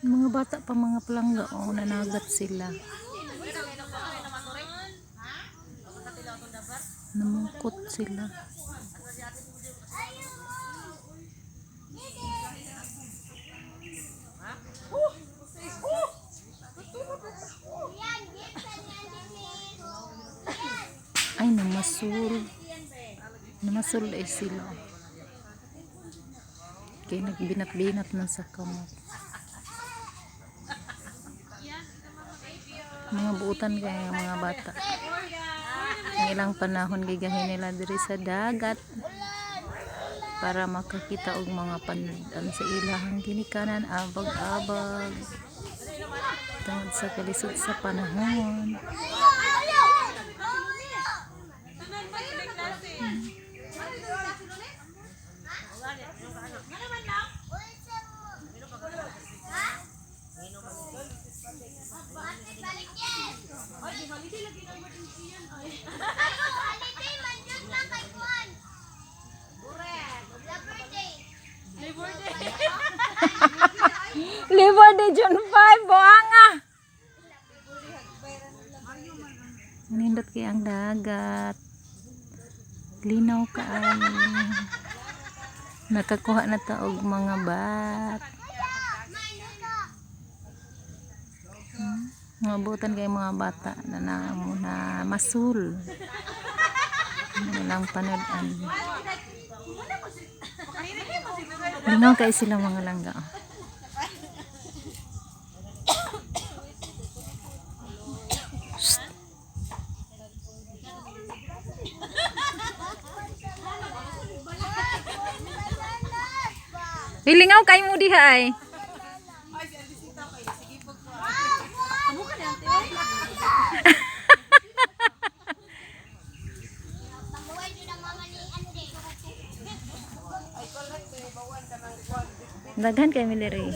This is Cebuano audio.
Mga bata pa, mga palangga, oh, nanagat sila. Namungkot sila. Ay, namasul. Namasul ay sila. Kaya nagbinat-binat man sa kamot. Mga buutan kaya mga bata. Ang ilang panahon gigahin nila diri sa dagat para makakita og mga panudan sa ilahang ginikanan, abag-abag tungod sa kalisod sa panahon. Labor Day, June 5, buanga! Nindot kay ang dagat. Linaw kaayo. Nakakuha na ta og mga bat. Mga butan kay mga bata na na, na masul. Walang panood-an. Lingaw kay sila, mga langga, oh. Shh. Lingaw kay mo diha ay. Daghan kay mi diri.